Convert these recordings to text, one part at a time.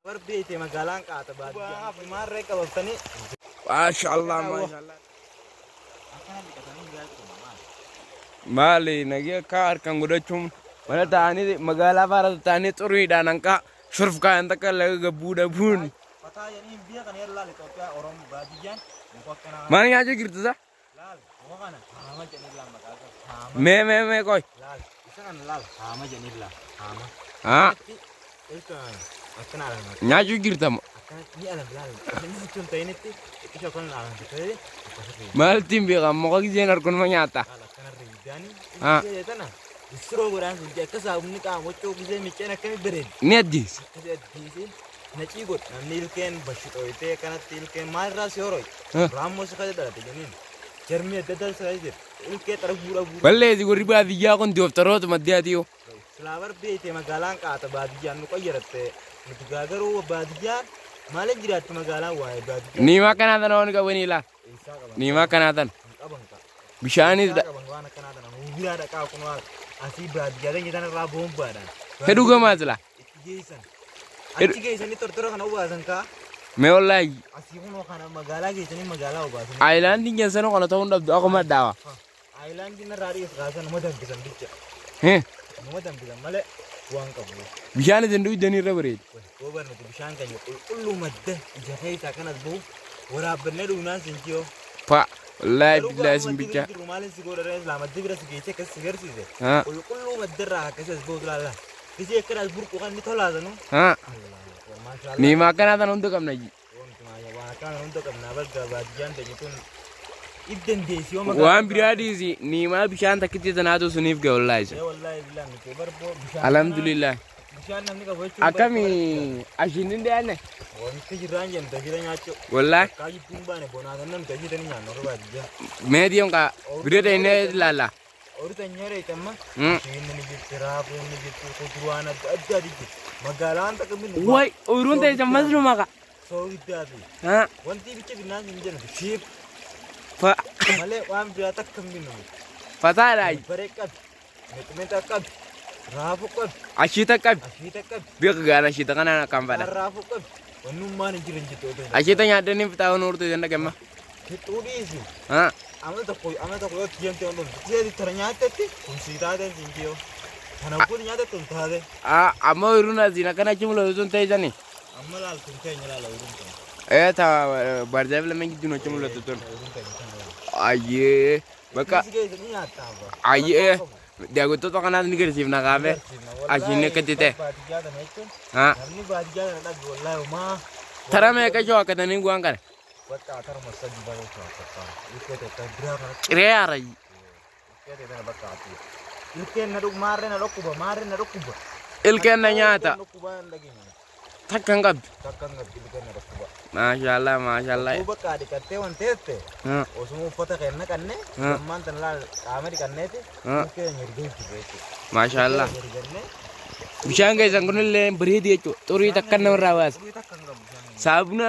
Bar beeyte magaalaan qaata baadiyyaa. Maarree qabattanii. Maashaallah maashaallah. Maali nagee akka harkaan godhachuun mana ta'anii magaalaa faara ta'anii xuriidhaan hanqaa shurf kaayan takka laga gabbuu dhabuun. Fataa jedhanii biyya kana yeroo laal Itoophiyaa Oromoo baadiyyaan muka akkanaa. Maal nyaachuu jirtu sa? Laal muka kana haama jedhanii laal maqaa isaa. Haama. Mee mee mee qoy. Laal isa kana laal haama jedhanii laal haama. Haa Ilka akkana alama. nyaachuu jirta moo? Akkanatti ni alam laal. Inni jechuun ta'initti xiqqisha akkana alam ta'ee akkasirri. Maaltiin beekaa muka giseen harkunuma nyaata. Laal akkanarri idaanii. Haa. Tana siroo godhaan sun akka saabunni qaama waccoo gisee micceen akkamii bareedi. Ni ajjeesi. Akkasii addiisee nacii godhu namni ilkeen bashixooyitee akkanatti ilkeen maalirraa si horooy. Raammoo si kaje dhalate jeniin. Jarmii adda addaa si kaje jira. Ilkee xaraguu dhabuu. Balleessi warri baadiyyaa kun dooftaroota maddee ati yoo. Silaa bar beeyte magaalaan qaata baadiyyaan nu qayyaratte nuti garuu baadiyyaan maaliin jiraatti magaalaan waa'ee baadiyyaa. Niimaa akkanaa tana waan qabanii laa. Eessaa qaban? Niimaa akkanaa tana. Hin qaban kaa. Bishaanis Eessaa qaban waan akkanaa tana nu biraa dhaqaa kun waan asii baadiyyaa keenya tanarraa boombaadhaan. Heduu gamaa silaa. Itti geessan. Achi geessanii tortora kana obaasan kaa. Mee wallaahi Asii kunoo kana magaalaa geessanii magaalaa obaasan. aayilaandiin keessan kana ta'uu hin dhabdu akkuma dhaawa. Aayilaandiin irraa dhiyeessu kaasan numa danfisan bicha. Numa danfisan malee waan qabu. Bishaan isin dhuydanii irra bareeda. Goobar nuti bishaan keenya qulqulluu madda ija keessaa kanas bahu waraabbannee dhugnaan sin jiyoo. Pa wallaahi billaahi isin bicha. Jiru maalin si godha rees lama madda bira si geessee akkas si garsiise. Qulqulluu madda irraa akkasii as bahu laala. Gisee akkanas burqu kan inni tolaasanu. Niimaa akkanaa tana hunda qabna. Waan akkanaa hunda qabna bakka baadiyyaan ta'e tun iddandeessi yoo Waan biraa dhiisi niimaa bishaan takkitti tanaatu suniif gahe wallaahi isin. Wallaahi billaan nuti barboo bishaan. Alhamdulillah. Bishaan namni qabu jechuun. Akkami ashiin hin dhiyaanne? Wanti jirraan jennu tajaajila nyaachuu. Wallaahi. Akkaa jidduun baane bonaa kan namni tajaajila nyaannu warra baadiyyaa. Meetiin kaa bira ta'inee ilaalla. Horii tanyee reetamma. Ashiin ni jirti, raafuun ni jirti, kuduraan adda addaa ni jirti. Magaalaan takka binnu. Way ooyiruun ta'e ammas nu maka. Soogiddaa fi wanti bicha binnaan hin jennu shiip malee waan biraa takka hin binnu. Fataadha. Baree qabi, mixmixa qabi, raafuu qabi. Ashiita qabi. Ashiita qabi. Beeku gaana ashiita kanaan akkaan fadha. Raafuu qabi. Wannummaan hin jiran jirti otoo. Ashiita nyaaddanii fixaa waan hortuu isin dhaqemma. Fixuu dhiisi. Amala tokko yoo deemte waan dhumtu. Gisee tana nyaattetti kun sii taate siin kiyoo. Kana kun nyaattetti kun taate. Amma ooyiruun asiin akkana achi mul'atu sun ta'e sani. Amma laal kun keenya laala ooyiruun kun. Ee ta baarzaaf lameen gidduun achi mul'atu tun. Ayyee bakka ayyee daawwattoota kanaas ni garsiifna kaafee ashiin akkatti ta'e. Namni baadiyyaa kana dhabe wallaahi homaa. Tara meeqa shoo akkatanii waan kana. Bakka taruma sadii baay'ee shoo ilkee ta'e biraa kana. Ciree haarayi. Ilkee ta'e tana bakka ati. Ilkeen na dhukkuba maarree na dhukkuba maarree na dhukkuba. Ilkeen na nyaata. Dhukkuba hin dhageenye. Takka hin qabdu. Takka hin qabdu ilkeen na dhukkuba. Maashaallah maashaallah. Duuba kaa dhiqattee waan teette osuma uffata kee naqanne ammaan tana laal qaama dhiqanneeti ilkee keenya rigee jirra jechuudha. Maashaallah. Rigannee Bishaan keessan kunillee bareedi jechuudha. Xurii takka namarraa baasa. Xurii takka hin qabu bishaan. Saabuna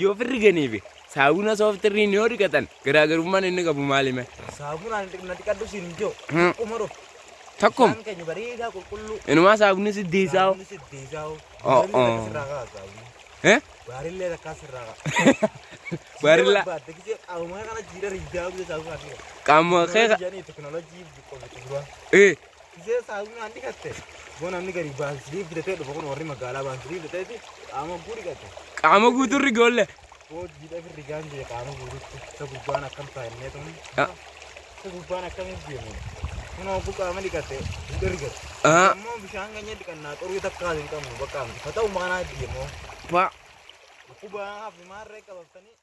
yoo firri ganiifi saabuna sooftirriin yoo dhiqatan garaagarummaan inni qabu maalime? Saabunaan na dhiqadhu siin hin jiru. Akkuma dhufu. Takkum. Bishaan keenya bareedaa qulqulluu. Inumaa saabunni siddeessaa. Saabunni siddeessaa. Oh, Baarillee oh. takka sirraa ka'a saabunni. Eh? Baarillee takka sirraa ka'a. Baarilla. Barbaadde gisee qaama kana jiidha rigaa gisee saabunaan dhiqate. Qaama kee. Jedhanii teknooloojii qofatu dura. Eh. Gisee saabunaan dhiqatte. Boo namni gadi baansirii bitatee dhufa kun warri magaalaa baansirii bitateeti qaama guu dhiqate. Qaama guutuu rigoolle. Boo jiidha fi rigaan jee qaama guututti isa gubbaan akkam taa'ennee tun. Isa gubbaan akkamiif deemu. Kun hogguu qaama dhiqate jiidha rigate. Ammoo bishaan keenya dhiqannaa xurii takkaa hin qabnu bakka haa ta'u maanaa deemu. Pa. Dhukkuba hafi maarree qabattanii.